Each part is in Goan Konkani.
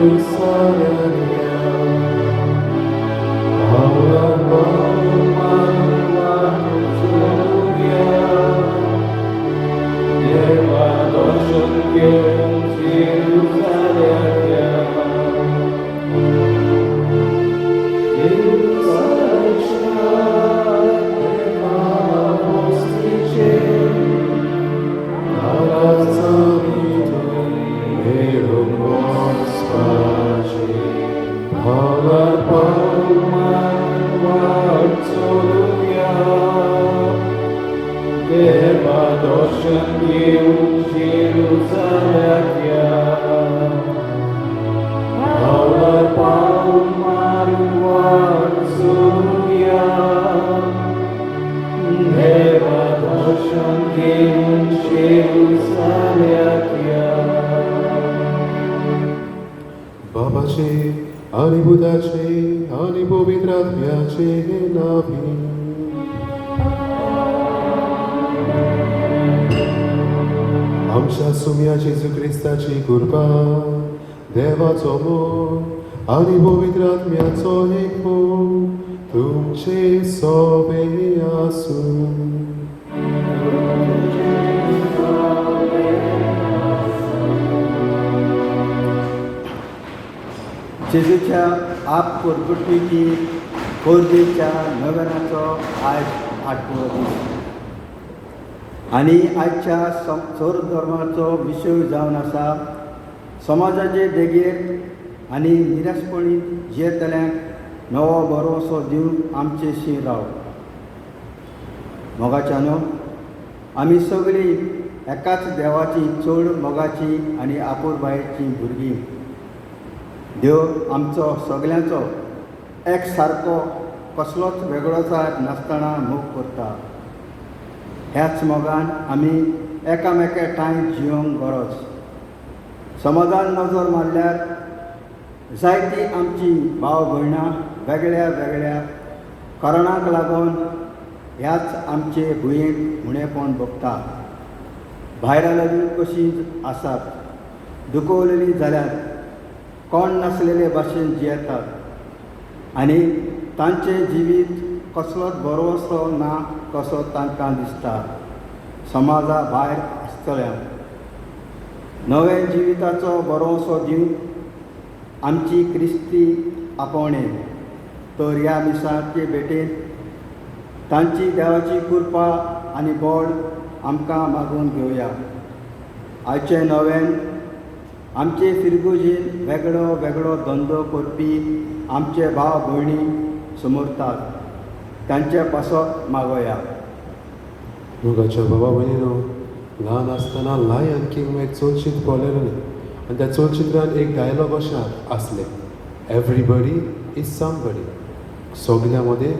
जेरुसालेम पावलार पावल मारून वाट चलुया देवा दर्शन घेवन जेरुसालेम जेरुसालेमच्या देवा वस्तीचेर आतांच आमी थंय मेळूंक वचपाचें पावलार पावल मारून वाट चलुया देवा दर्शन घेवन जेरुसालेम पावलार पावल मारून वाट चलुया देवा दर्शन घेवन जेरुसालेम. बाबाचे आणि पुताचे आणि पवित्र आत्म्याचे नावे. आमच्या सुम्या जेजू क्रिस्ताची कृपा, देवाचो मोग आणि पवित्र आत्म्याचो एकवट तुमचे सोबे आसूं. जेजूच्या आप कोरगुटणीची कोरबेच्या नव्यानाचो आयज आठवो दीस आनी आयच्या सौर धर्माचो विशय जावन आसा समाजाचे देगेर आनी निराशपणी जियेतल्यांक नवो भरवंसो दिवन आमचे शी राव. मोगाच्यानो, आमी सगळीं एकाच देवाची चड मोगाची आनी आपुरबायेची भुरगीं. देव आमचो सगल्यांचो एक सारको कसलोच वेगळोचार नासतना मोग करता. ह्याच मोगान आमी एकामेका ठांय जियोंक गरज. समाजान नजर मारल्यार जायतीं आमची भाव भयणां वेगळ्या वेगळ्या कारणाक लागून ह्याच आमचे भुंयेंत उणेपण भोगता. भायरां लागीं कशीं आसात, दुखवलेलीं जाल्यार कोण नासलेले भाशेन जियेतात आनी तांचें जिवीत कसलोच भरवंसो ना कसो तांकां दिसता. समाजा भायर आसतल्या नव्या जिविताचो भरवंसो दिवन आमची क्रिस्ती आपोवणें तर ह्या मिसाचे भेटेंत तांची देवाची कृपा आनी बळ आमकां मागून घेवया. आयचें नव्यान आमचे फिरगुजीन वेगळो वेगळो धंदो करपी आमचे भाव भयणी समोरतात, तांचे पासत मागोया. मोगाच्या बाबा भयणीनो, ल्हान आसतना लायन किंग एक चलचित्र पळयलें आनी त्या चलचित्रान एक डायलॉग अशें आसलें, एवरीबडी is somebody. सगल्या मदें,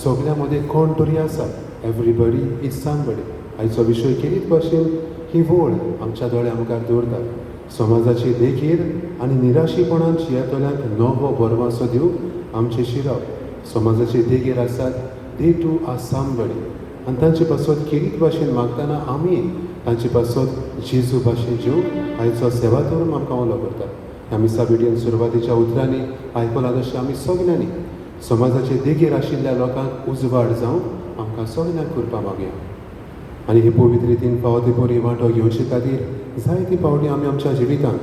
सगल्या मदें कोण तरी आसा. Everybody is somebody. आयचो विशय केरीत भाशेन ही वळ आमच्या दोळ्या मुखार दवरता. समाजाची देखीर आनी निराशीपणान जियेतल्यांक नवो भरवंसो दिवंक आमचें शिरप. समाजाचे देगेर आसात, they too are somebody. आनी तांचे पासत खेरीत भाशेन मागतना आमी तांचे पासत जेजू भाशेन जिवंक आयचो सेवा धरून आमकां उलो करता. ह्या मिसा भेटयेन सुरवातीच्या उतरांनी आयकलां तशें आमी सगल्यांनी समाजाचे देगेर आशिल्ल्या लोकांक उजवाड जावंक आमकां सगल्यांक कृपा मागया. आनी हे पवित्र रितीन फावो ते बरी वांटो घेवचे खातीर जायते फावटी आमी आमच्या जिवितांत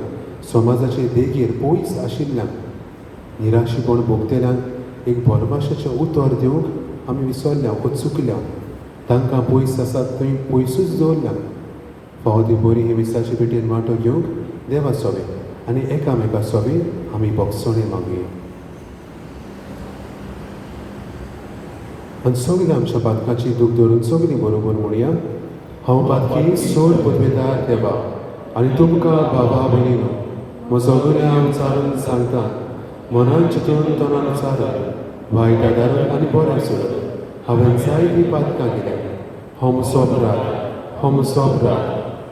समाजाचे देगेर पयस आशिल्ल्यांक, निराशीपण भोगतल्यांक एक भरवशाचें उतर दिवंक आमी विसरल्या वो चुकल्या. तांकां पयस आसात थंय पयसूच दवरल्या. फावो ती बरी हे मिसाचे भेटेन वांटो घेवंक देवा सोबे आनी एकामेका सोबे आमी भोगसणें मागुया. आनी सगळीं आमच्या पातकाची दूख धरून सगळीं बरोबर म्हणया, हांव पातकी सोड पदवेदार देवा आनी तुमकां बाबा भयणीनो म्हजो गुन्यांव चारून सांगता, मनान चिंतून तोंडान चारून, वायट आदारून आनी बरें सोडून हांवें जायतीं पातकां केल्या. हो म्हजो अपराध, हो म्हजो अपराध,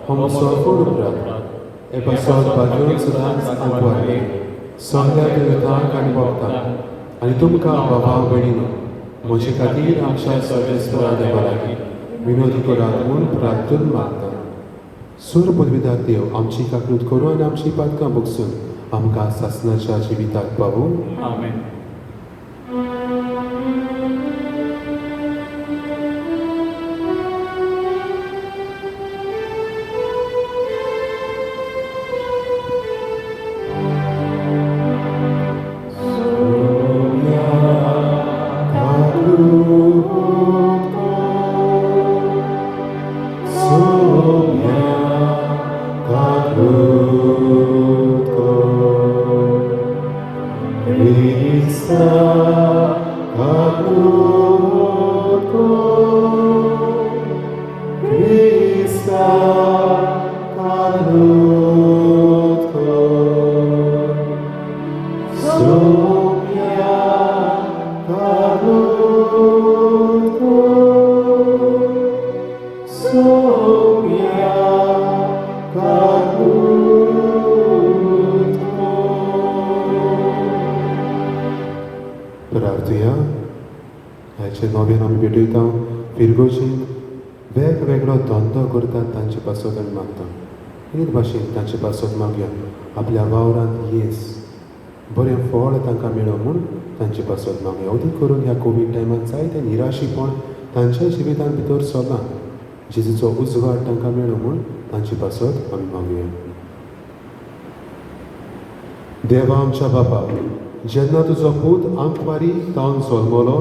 हो म्हजो व्हड अपराध. हे पासत भाग्योन सदांच आंकवार सगळ्या देवतांक आनी भक्तांक आनी तुमकां बाबा भयणीनो म्हजे खातीर आमच्या सर्वेस्परा देवा लागीं विनोदी करात म्हूण प्रार्थून मागता. सूर पदवीदार देव आमची काकूत करूं आनी आमची पातकां भोगसून आमकां सासणाच्या जिविताक पावूं. आमेन. प्रार्थुया. आयचे नव्यान आमी भेटयता फिरगोजींत वेगवेगळो धंदो करतात तांचे पासत आमी मागता. एक भाशेन तांचे पासत मागया आपल्या वावरांत येस बरें फळ तांकां मेळो म्हूण तांचे पासत मागया. अदीक करून ह्या कोवीड टायमान जायते निराशीपण तांच्या जिवितांत भितर सरलां. जेजूचो उजवाड तांकां मेळो म्हूण तांचे पासत आमी मागया. देवा आमच्या बापा, जेन्ना तुजो पूत आंकवारी तावन जल्मलो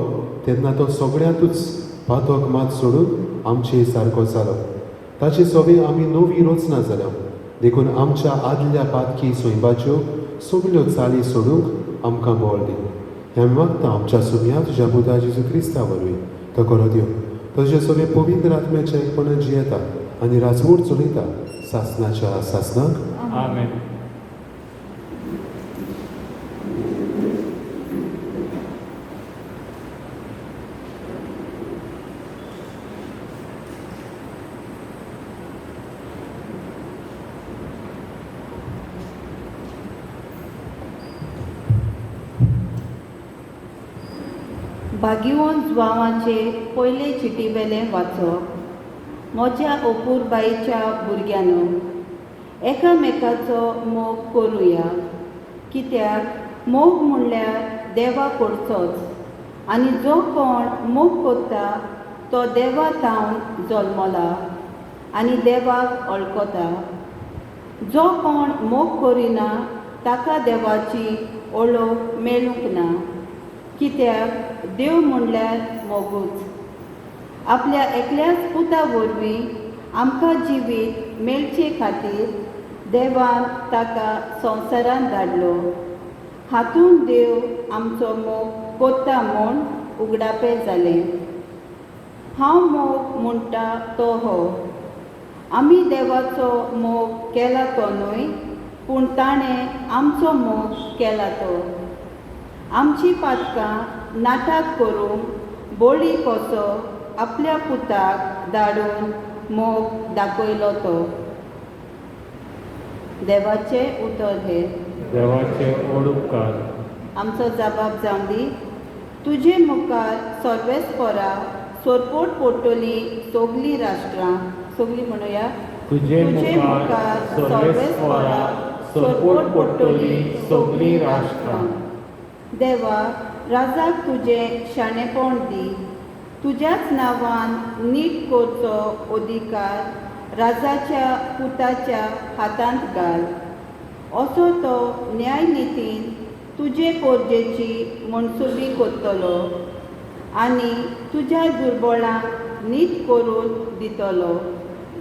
तेन्ना तो सगळ्यांतूच पातक मात सोडून आमचे सारको जालो. ताचे सवे आमी नवी रचना जाल्या देखून आमच्या आदल्या पातकी सैबाच्यो सगल्यो चाली सोडूंक आमकां बळ दी. हें मागता आमच्या सुम्या तुज्या पुता जेजू क्रिस्ता वरवीं. तो करो दिव तुजे सगळे पवित्र आत्म्याच्या एकपणान जियेता आनी राजवट चलयता सासनाच्या सासनाक. आमेन. भागिवन जुवांवाचे पयले चिटीवेलें वाचप. म्हज्या अपुरबायेच्या भुरग्यांनो, एकामेकाचो मोग करुया, कित्याक मोग म्हणल्यार देवा कडचोच आनी जो कोण मोग करता तो देवा थावन जल्मला आनी देवाक वळखता. जो कोण मोग करिना ताका देवाची वळख मेळूंक ना, कित्याक देव म्हणल्यार मोगूच. आपल्या एकल्याच पुता वरवीं आमकां जिवीत मेळचे खातीर देवान ताका संवसारांत धाडलो. हातूंत देव आमचो मोग कोत्ता म्हूण उगडापें जालें. हांव मोग म्हणटा तो हो, आमी देवाचो मोग केला तो न्हय, पूण ताणें आमचो मोग केला तो. आमची पातकां नाटक करूंक बळी कसो आपल्या पुताक धाडून मोग दाखयलो तो. देवाचें उतर हें. देवाचे ओड उपकार. आमचो जबाब जावं दी. तुजे मुखार सर्वेस्परा सोरपोट पडटली सगलीं राष्ट्रां. सगलीं म्हणुया. तुजे मुखार सर्वेस्परा सोरपोट पडटली सगलीं राष्ट्रां. देवा, राजाक तुजें शाणेपण दी. तुज्याच नांवान नीट करचो अधिकार राजाच्या पुताच्या हातांत घाल. असो तो न्यायनितीन तुजे पोरजेची मनसुबी करतलो आनी तुज्या दुर्बळांक नीत करून दितलो.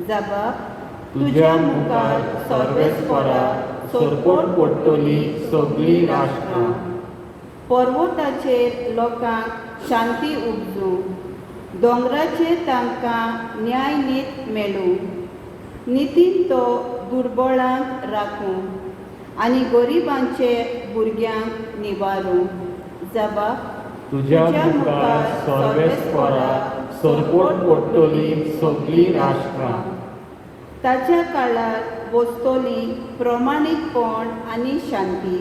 जबाब. तुज्या मुखार सर्वेस्परा सोरपोट पडटली सगलीं राष्ट्रां. पर्वताचेर लोकांक शांती उपजूं, दोंगराचेर तांकां न्यायनीत मेळूं. नितीन तो दुर्बळांक राखूं आनी गरिबांचे भुरग्यांक निवारूं. जबाब. तुज्या मुखार सर्वेस्परा सोरपोट पडटली सगलीं राष्ट्रां. ताच्या काळार वसतली प्रमाणीकपण आनी शांती.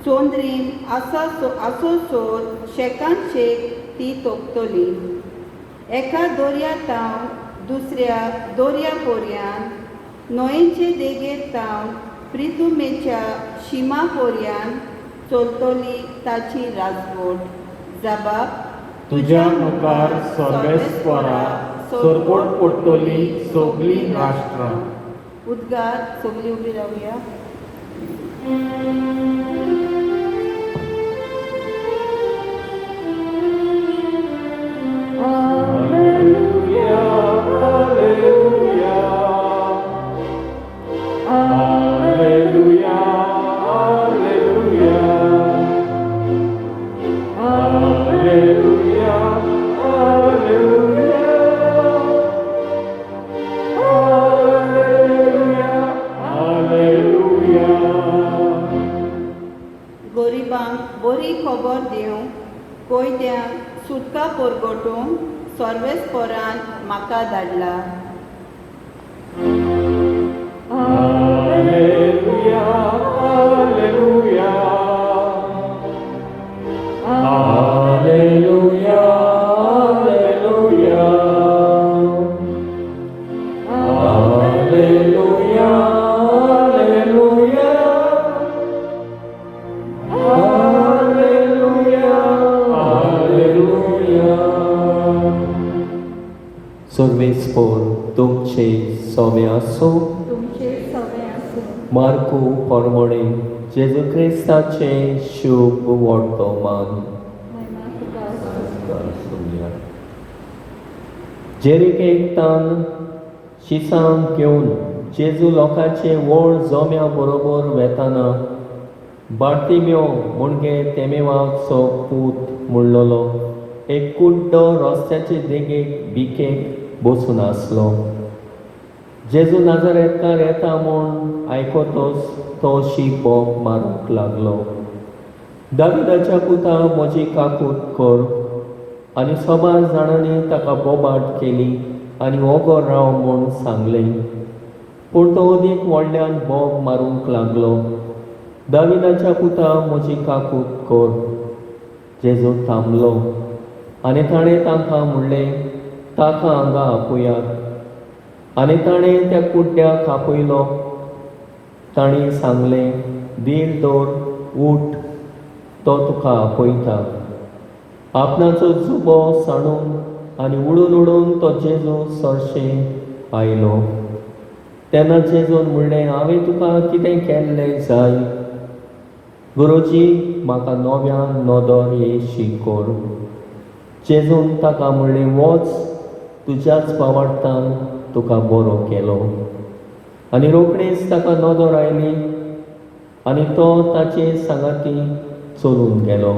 चोंद्रीम आसा आसो सोद शेकान शेक ती तोपतली. एका दर्या तावन दुसऱ्या दर्या पर्यान, न्हंयेचे देगेर तावन प्रितुमेच्या शिमा पोरयान चलतली ताची राजवट. जबाब तुज्या मुखार सर्वेस्परा सरपट पडटली सगळीं राष्ट्रां. उद्गार. सगळीं उबी रावया. Alleluia, alleluia. Alleluia, alleluia. Alleluia, alleluia. Alleluia, alleluia. गरिबांक बरी खबर दिवंक, कोयद्यांक सुटका परगटूंक सर्वेस्परान म्हाका धाडला. Alleluia, alleluia. Alleluia, alleluia. Alleluia, alleluia. Alleluia, alleluia. सर्वेस्पोर तुमचे सोमे आसूं. तुमचे सवे आसूं. मार्कू परमणे जेजू क्रिस्ताचे शुभ वर्तमान. महिमा तुका आसूं. जेरिकेक तान शिसांक घेवन जेजू लोकांचे व्हड जोम्या बरोबर वेताना बार्तिम्यो म्हणजे तेमेवाचो पूत म्हणलोलो एक कुड्डो रस्त्याचे देगेक भिकेक बसून आसलो. जेजू नाजारेतकार येता म्हूण आयकतच तो शी बोब मारूंक लागलो, दाविदाच्या पुता, म्हजी काकूत कर. आनी सबार जाणांनी ताका बोबाट केली आनी ओगो राव म्हूण सांगलें, पूण तो अदीक व्हडल्यान बोब मारूंक लागलो, दाविदाच्या पुता, म्हजी काकूत कर. जेजू थांबलो आनी ताणें तांकां म्हणलें, ताका हांगा आपोयात. आनी ताणें त्या कुड्ड्याक आपयलो. तांणी सांगलें, धीर दवर, उठ, तो तुका आपयता. आपणाचो जुबो सांडून आनी उडून उडून तो जेजू सरशें आयलो. तेन्ना जेजून म्हणलें, हांवें तुका कितें केल्लें जाय? गुरुजी, म्हाका नव्यान नदर येशी कर. जेजून ताका म्हणलें, वच, तुज्याच पावाडतान तुका बरो केलो. आनी रोखडीच ताका नदर आयली आनी तो ताचे सांगाती चलून गेलो.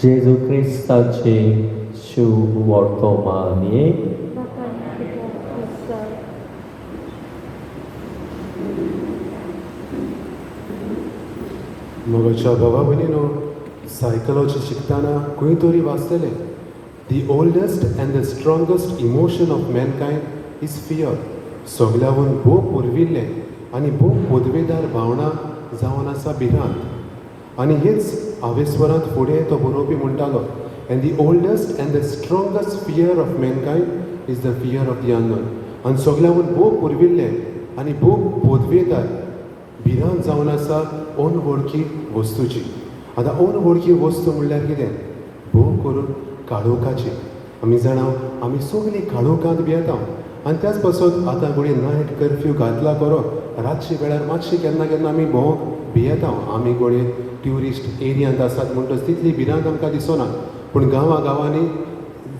जेजू क्रिस्ताचे शुभ वर्तमान. बापाय तुका प्रसाद. मोगाच्या भावा भयणीनो, सायकोलॉजी शिकतना खंय तरी वाचतलें, the oldest and the strongest emotion of mankind is fear. सगल्याहून भोव पुर्विल्लें आनी भोव पदवेदार भावना जावन आसा भिरांत. आनी हेच आवेस्वरांत फुडें तो बरोवपी म्हणटालो, and the oldest and the strongest fear of mankind is the fear of the unknown. आनी सगल्याहून भोव पुर्विल्लें आनी भोव पदवेदार भिरांत जावन आसा अनवळखी वस्तूची. आतां अनवळखी वस्तू म्हणल्यार कितें? भोव करून काळोखाची. आमी जाणा, आमी सगळीं काळोखांत भियेता. आनी त्याच पासत आतां घडये नायट कर्फ्यू घातला खरो, रातचे वेळार मातशी केन्ना केन्ना आमी भोंवक भियेता. आमी घडये ट्युरिस्ट एरियांत आसात म्हणटच तितली भिरांत आमकां दिसना, पूण गांवा गांवांनी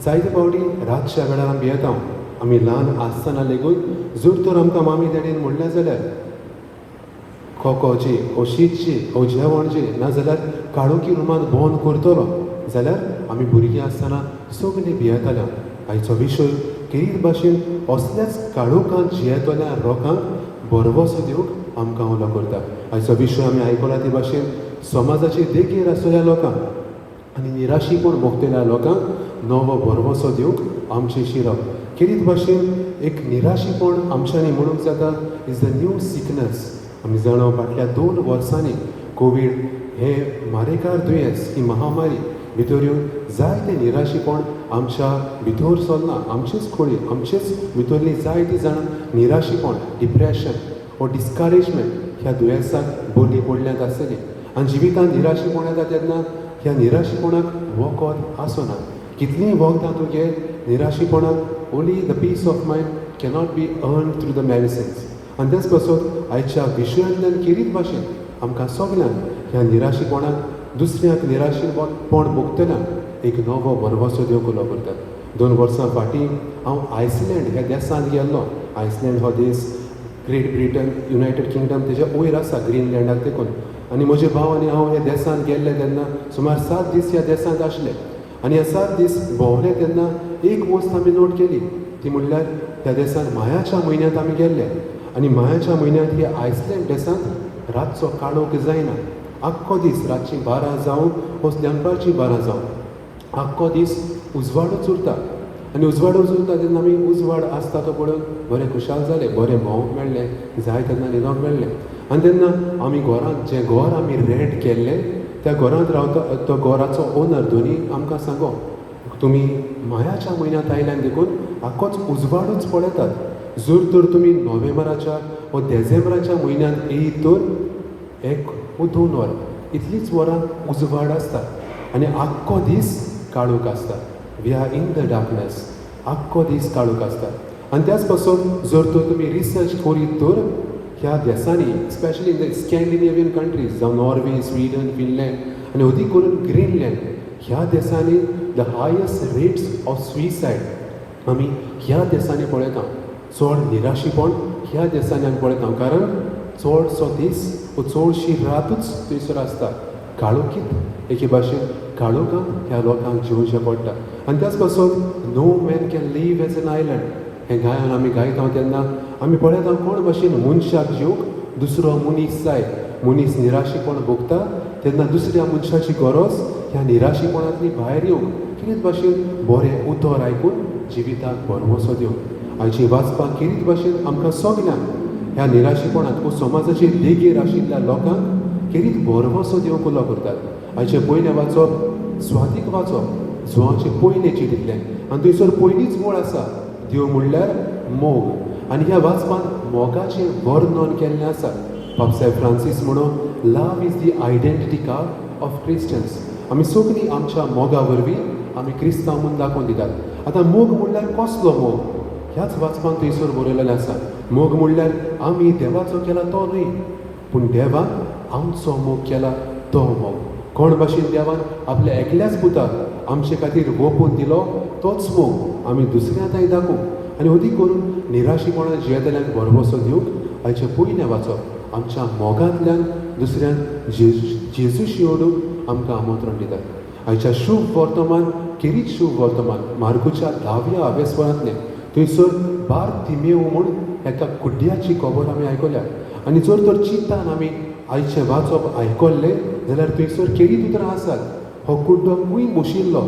जायते फावटी रातच्या वेळार आमी भियेता. आमी ल्हान आसतना लेगून जर तर आमकां मामी डॅडीन म्हणलें जाल्यार खोकोची ओ शीतची ओ जेवणची, नाजाल्यार काळोखी रुमांत बंद करतलो जाल्यार आमी भुरगीं आसतना सगळीं भियेताले. आयचो विशय खेरीत भाशेन असल्याच काळोखांत जियेतल्या लोकांक भरवसो दिवंक आमकां उलो करता. आयचो विशय आमी आयकला ते भाशेन समाजाचे देगेर आसलेल्या लोकांक आनी निराशीपण भोगतल्या लोकांक नवो भरवसो दिवंक आमचें शिरप. खेरीत भाशेन एक निराशीपण आमच्यांनी म्हणूंक जाता is the new sickness. आमी जाणा, फाटल्या 2 वर्सांनी कोवीड हें मारेकार दुयेंस, ही महामारी भितर येवन जायते निराशीपण आमच्या भितर सरना. आमचेच खोळी आमचेच भितरली जायतीं जाणां निराशीपण, डिप्रेशन वो डिस्करेजमेंट ह्या दुयेंसाक बली पडल्यांत आसतली. आनी जिवितांत निराशीपण येता तेन्ना ह्या निराशीपणाक वखद आसना. कितलींय वखदां तूं घे निराशीपणाक, only the peace of mind cannot be earn through the medicines. आनी तेच पासत आयच्या विशयांतल्यान खेरीत भाशेन आमकां सगल्यांक ह्या निराशीपणाक, दुसऱ्यांक निराशीपण भोगतल्यांक एक नवो भरवसो दिवंक उलो करतात. 2 वर्सां फाटीं हांव आयसलँड ह्या देशांत गेल्लो. आयसलँड हो देश ग्रेट ब्रिटन, युनायटेड किंगडम तेज्या वयर आसा, ग्रीनलँडाक तेकून. आनी म्हजे भाव आनी हांव ह्या देशांत गेल्ले तेन्ना सुमार 7 दीस ह्या देशांत आसले. आनी ह्या 7 दीस भोंवले तेन्ना एक वस्त आमी नोट केली, ती म्हणल्यार त्या देशांत मायाच्या म्हयन्यांत आमी गेल्ले. आनी मायाच्या म्हयन्यांत ह्या आयसलँड देशांत रातचो काळोख जायना. आख्खो दीस रातची 12 जावं वो दनपारची 12 जावं आख्खो दीस उजवाडूच उरता. आनी उजवाडूच उरता तेन्ना आमी उजवाड आसता तो पळोवन बरें खुशाल जालें, बरें भोंवंक मेळ्ळें, जाय तेन्ना न्हिदोंक मेळ्ळें. आनी तेन्ना आमी घरांत, जें घर आमी रेंट केल्लें त्या घरांत रावता तो घराचो ओनर दोनी आमकां सांगो, तुमी मायाच्या म्हयन्यांत आयल्यान देखून आख्खोच उजवाडूच पळयतात. जर तर तुमी नोव्हेंबराच्या वो देसेंबराच्या म्हयन्यांत येयत तर 1 वो 2 वरां इतलीच वरां उजवाड आसता आनी आख्खो दीस काळोख आसता. We are in the darkness, आख्खो दीस काळोख आसता. आनी त्याच पासून जर तर तुमी रिसर्च करीत तर ह्या देशांनी, specially in the Scandinavian countries जावं नॉर्वे, स्विडन, फिनलँड आनी अदीक करून ग्रीनलँड, ह्या देशांनी the highest rates of suicide आमी ह्या देशांनी पळयता. चड निराशीपण ह्या देशांनी आमी पळयता, कारण चडसो दीस वो चडशी रातूच थंयसर आसता काळोखीत. एके भाशेन काळोखांत ह्या लोकांक जिवचें पडटा. आनी त्याच पासून no man can live as an island हें गायन आमी गायता तेन्ना आमी पळयता कोण भाशेन मनशाक जिवंक दुसरो मनीस जाय. मनीस निराशीपण भोगता तेन्ना दुसऱ्या मनशाची गरज ह्या निराशीपणांतली भायर येवंक कितें भाशेन बरें उतर आयकून जिविताक भरवसो दिवंक. आयची वाचपाक खेरीत भाशेन आमकां सगल्यांक ह्या निराशीपणांत वो समाजाचे देगेर आशिल्ल्या लोकांक खेरीत भरवसो दिवंक उलो करतात. आयचें पयलें वाचप स्वातीक वाचप जुवांचे पयलें चिटींतलें आनी थंयसर पयलीच वळ आसा, देव म्हणल्यार मोग. आनी ह्या वाचपांत मोगाचें वर्णन केल्लें आसा. बाबसाहेब फ्रांसीस म्हणून love is the identity card of Christians. आमी सगळीं आमच्या मोगा वरवीं आमी क्रिस्तांव म्हूण दाखोवन दितात. आतां मोग म्हणल्यार कसलो मोग ह्याच वाचपांत थंयसर बरयलेलें आसा. मोग म्हणल्यार आमी देवाचो केला तो न्हय, पूण देवान आमचो मोग केला तो मोग. कोण भाशेन देवान आपल्या एकल्याच पुताक आमचे खातीर वोपून दिलो तोच मोग आमी दुसऱ्या थंय दाखोवंक आनी अदीक करून निराशीपणान जियेतल्यांक भरवसो दिवंक आयचें पयलें वाचप आमच्या मोगांतल्यान दुसऱ्यांक जेजूशी ओडूंक आमकां आमंत्रण दितात. आयच्या शुभ वर्तमान खेरीत शुभ वर्तमान मार्कुच्या 10व्या अभ्यासपणांतलें थंयसर बार तिमेव म्हूण एका कुड्ड्याची खबर आमी आयकल्या. आनी जर तर चिंतान आमी आयचें वाचप आयकल्लें जाल्यार थंयसर खेरीत उतरां आसात. हो कुड्डो खंय बशिल्लो,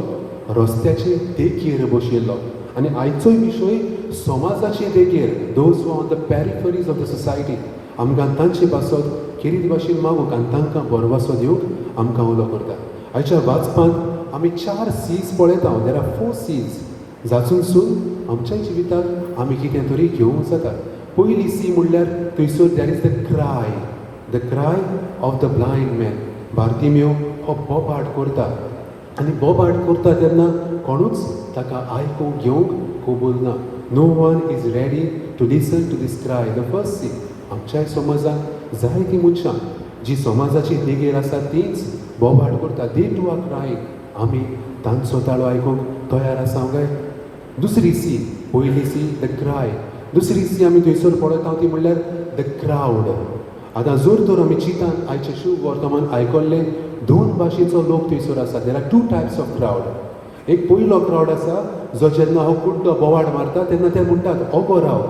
रस्त्याचे देगेर बशिल्लो. आनी आयचोय विशय समाजाचे देगेर, those who on the peripheries of the society, आमकां तांचे पासत खेरीत भाशेन मागूंक आनी तांकां भरवसो दिवंक आमकां उलो करता. आयच्या वाचपांत आमी 4 सीज पळयता. There are 4 Cs जातूनसून आमच्या जिवितांत आमी कितें तरी घेवंक जाता. पयली सी म्हणल्यार थंयसर there is the cry, the cry of the blind man. Bartimaeus हो बोबाट करता आनी बोबाट करता तेन्ना कोणूच ताका आयकूंक घेवंक कबूल ना. No one is ready to listen to this cry. The first C, आमच्याय समाजांत जायतीं मनशां जी समाजाची देगेर आसा तींच बोबाट करता. They too are crying. आमी तांचो ताळो आयकूंक तयार आसा काय? दुसरी सी, पयली सी the cry, दुसरी सी आमी थंयसर पळयता ती म्हणल्यार the crowd. आतां जर तर आमी चिंतान आयचें शुभ वर्तमान आयकल्लें, 2 भाशेचो लोक थंयसर आसा. There are 2 types of crowd. एक पयलो क्रावड आसा जो जेन्ना हो कुड्डो बोवाड मारता तेन्ना ते म्हणटात ओगो राव,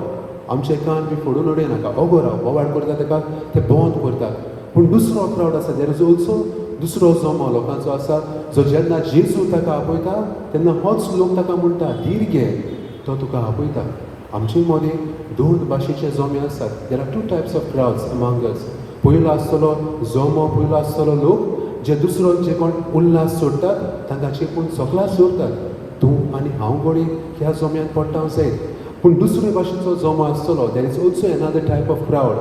आमचे कान बी फोडून उडय नाका, ओगो राव. बोवाड करता ताका ते बंद करतात. पूण दुसरो क्रावड आसा, there is also दुसरो जमो लोकांचो आसा जो जेन्ना जेजू ताका आपयता तेन्ना होच लोक ताका म्हणटा धीर घे, तो तुका आपयता. आमचे मदें 2 भाशेचे जमे आसात. There are 2 types of crowds among us. पयलो आसतलो जमो, पयलो आसतलो लोक जे दुसरो जे कोण उल्हास सोडटात तांकां चेपून सगळा सोडटात. तूं आनी हांव घडये ह्या जम्यांत पडटा जायत, पूण दुसरे भाशेचो जमो आसतलो. There is also another type of crowd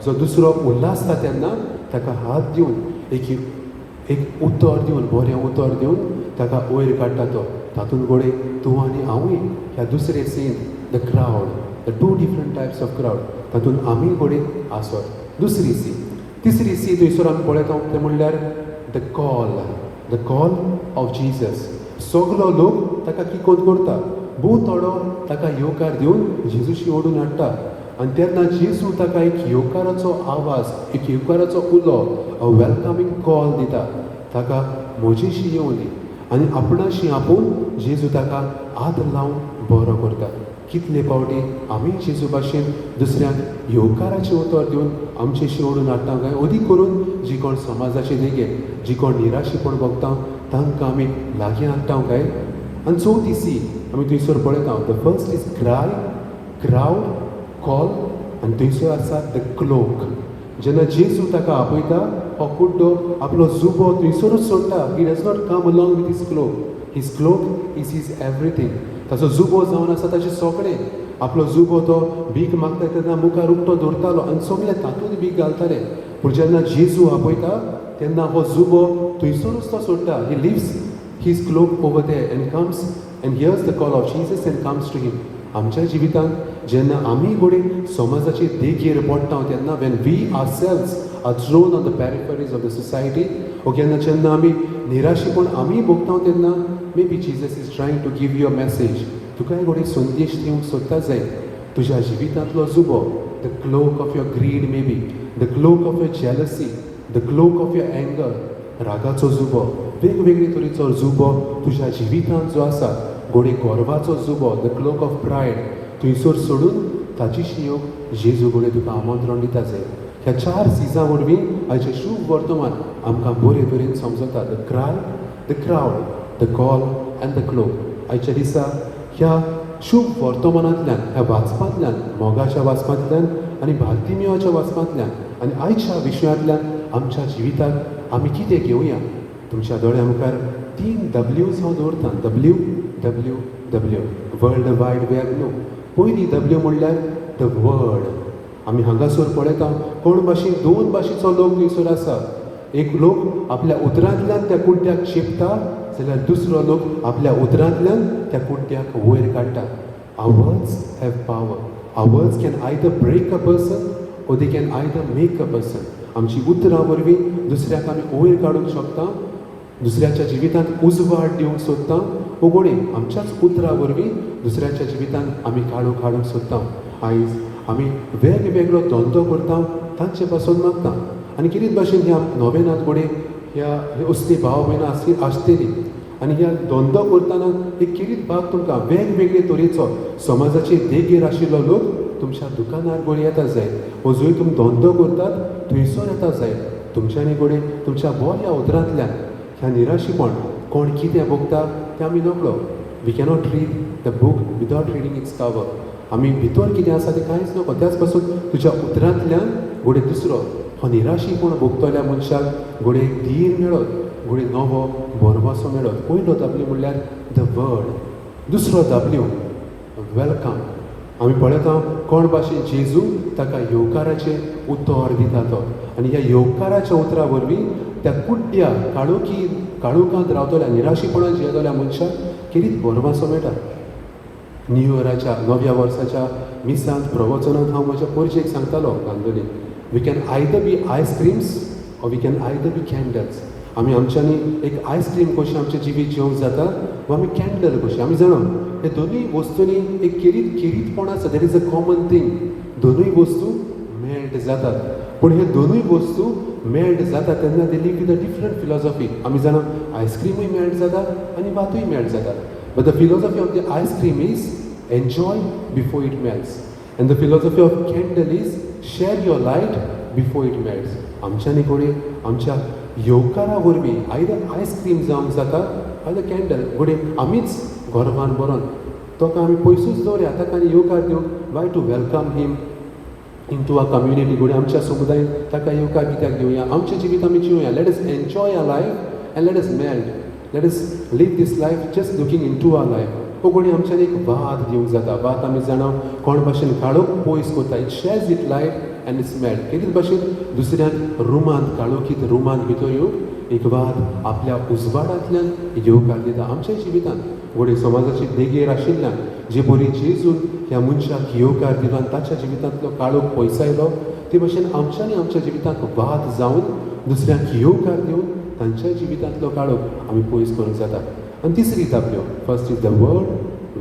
जो दुसरो उल्हासता तेन्ना ताका हात दिवन एक एक उतर दिवन, बरें उतर दिवन ताका वयर काडटा तो. तातूंत घडये तूं आनी हांवूय ह्या दुसरे scene, the crowd, the two different types of crowd, तातूंत आमी घडये आसत. दुसरी सी. तिसरी सी थंयसर आमी पळयता तें म्हणल्यार the call, the call of Jesus. सगलो लोक ताका किकोत करता, भोव थोडो ताका येवकार दिवन जेजूशी ओडून हाडटा. आनी तेन्ना जेजू ताका एक येवकाराचो आवाज, एक येवकाराचो उलो, अ वेलकमींग कॉल दिता ताका, म्हजेशी येवं दी. आनी आपणाशी आपोवन जेजू ताका हात लावन बरो करता. कितले फावटी आमी जेजू भाशेन दुसऱ्यांक येवकाराचें उतर दिवन आमचेशी ओडून हाडटा काय? अदीक करून जी कोण समाजाचे देगेर जी कोण निराशीपण भोगता तांकां आमी लागीं हाडटा काय? आनी चवथी सी आमी थंयसर पळयता, the first is cry, crowd, call, आनी थंयसर आसा the cloak. जेन्ना जेजू ताका आपयता, हो कुड्डो आपलो जुबो थंयसरूच सोडटा. He does not come along with his cloak. His cloak is his everything. ताचो जुबो जावन आसा ताचें सगळें. आपलो जुबो तो भीक मागता तेन्ना मुखार उक्तो दवरतालो आनी सगळे तातूंत भीक घालताले. पूण जेन्ना जेजू आपयता तेन्ना हो जुबो थंयसरूच तो सोडटा. He leaves his cloak over there and comes and hears the call of Jesus and comes to him. आमच्या जिवितांत जेन्ना आमी घडये समाजाचे देगेर पडटा तेन्ना, when we ourselves are thrown on the peripheries of the society, ओ केन्ना जेन्ना आमी निराशीपण आमी भोगता तेन्ना maybe Jesus is trying to give you a message. तुकाय घडये संदेश दिवंक सोदता जाय. तुज्या जिवितांतलो जुबो, the cloak of your greed, maybe the cloak of your jealousy, the cloak of your anger, रागाचो जुबो, वेगवेगळे तरेचो जुबो तुज्या जिवितांत जो आसा, घडये गर्वाचो जुबो, the cloak of pride, थंयसर सोडून ताची येवंक जेजू घडये तुका आमंत्रण दिता जाय. ह्या चार सिजां वरवीं आयचें शुभ वर्तमान आमकां बरे तरेन समजता, the cry, the crowd, the call and the cloak. आयच्या दिसा ह्या शुभ वर्तमानांतल्यान, ह्या वाचपांतल्यान, मोगाच्या वाचपांतल्यान आनी बार्तिमियोच्या वाचपांतल्यान आनी आयच्या विशयांतल्यान आमच्या जिविताक आमी कितें घेवया? तुमच्या दोळ्या मुखार तीन डब्ल्यूज हांव दवरता, W W W, world wide web न्हू. पयली डब्ल्यू म्हणल्यार the word. आमी हांगासर पळयता कोण भाशेन दोन भाशेचो लोक थंयसर आसा. एक लोक आपल्या उतरांतल्यान त्या कुड्ड्याक चेपता जाल्यार दुसरो लोक आपल्या उतरांतल्यान त्या कुड्ड्याक वयर काडटा. Our words have power. Our words can either break a person or they can either make a person. आमची उतरां वरवीं दुसऱ्याक आमी वयर काडूंक शकता, दुसऱ्याच्या जिवितांत उजवाड दिवंक सोदता, वो घडये आमच्याच उतरां वरवीं दुसऱ्याच्या जिवितांत आमी काळोख हाडूंक सोदता. आयज आमी वेगवेगळो धंदो करता, तांचे पासून मागता आनी कितें भाशेन ह्या नोवेनात घडये ह्या असली भाव भयणां आसतली आनी ह्या धंदो करतना एक किरीत भाग तुमकां वेगवेगळे तरेचो समाजाचे देगेर आशिल्लो लोक तुमच्या दुकानार घडये येता जाय, वो जंय तुमी धंदो करतात थंयसर येता जाय. तुमच्यांनी घडये तुमच्या बऱ्या उतरांतल्यान ह्या निराशीपण कोण कितें भोगता तें आमी नकळो. We cannot read the book without reading it's cover. आमी भितर कितें आसा तें कांयच नकळो. त्याच पासून तुज्या उतरांतल्यान घडये दुसरो हो निराशीपण भोगतल्या मनशाक घडये धीर मेळत, घडये नवो भरवंसो मेळत. पयलो डब्ल्यू म्हणल्यार the word. दुसरो डब्ल्यू, welcome. आमी पळयता कोण भाशेन जेजू ताका येवकाराचें उतर दिता तो आनी ह्या येवकाराच्या उतरा वरवीं त्या कुड्ड्या काळोखी काळोखांत रावतल्या, निराशीपणान जियेतल्या मनशाक खेरीत भरवंसो मेळटा. न्यू इयराच्या, नव्या वर्साच्या मिसांत प्रवचनांत हांव म्हज्या परजेक सांगतालो Candolim, we can either be ice creams or we can either be candles. आमी आमच्यांनी एक आयस्क्रीम कशें आमचें जिवीत जिवंक जाता वा आमी कॅन्डल कशें. आमी जाणा हे दोनूय वस्तूंनी एक खेरीतपण आसा. There is a common thing. दोनूय वस्तू मेल्ट जातात, पूण हे दोनूय वस्तू मेल्ट जाता तेन्ना they live with a different philosophy. आमी जाणा आयस्क्रीमूय मेल्ट जाता आनी वातूय मेल्ट जाता, but the philosophy of the ice cream is enjoy before it melts and the philosophy of candle is share your light before it melts. आमच्यांनी घडये आमच्या येवकारा वरवीं आयदर आयस्क्रीम जावंक जाता, आयदर कॅन्डल. घडये आमीच गर्वान बरोवन ताका आमी पयसूच दवरया. ताका आनी येवकार दिवंक, why to welcome him into a community. घडये आमच्या समुदायेन ताका येवकार कित्याक दिवया? आमचें जिवीत आमी जिवया. Let us enjoy our life and let us melt. Let us live this life just looking into our life. ओ घडये आमच्यान एक वाद दिवंक जाता. वाद आमी जाणा कोण भाशेन काळोख पयस करता. It shares it light and it's melt. केदीच भाशेन दुसऱ्यान रुमांत काळोखीत रुमांत भितर येवन एक वाद आपल्या उजवाडांतल्यान येवकार दिता. आमच्या जिवितांत घडये समाजाचे देगेर आशिल्ल्यान जे बरी जेजून ह्या मनशाक येवकार दिलो आनी ताच्या जिवितांतलो काळोख पयसायलो, ते भाशेन आमच्यांनी आमच्या जिवितांत वाद जावन दुसऱ्यांक येवकार दिवन तांच्या जिवितांतलो काळोख आमी पयस करूंक जाता. आनी तिसरी आपल्यो, first is the word,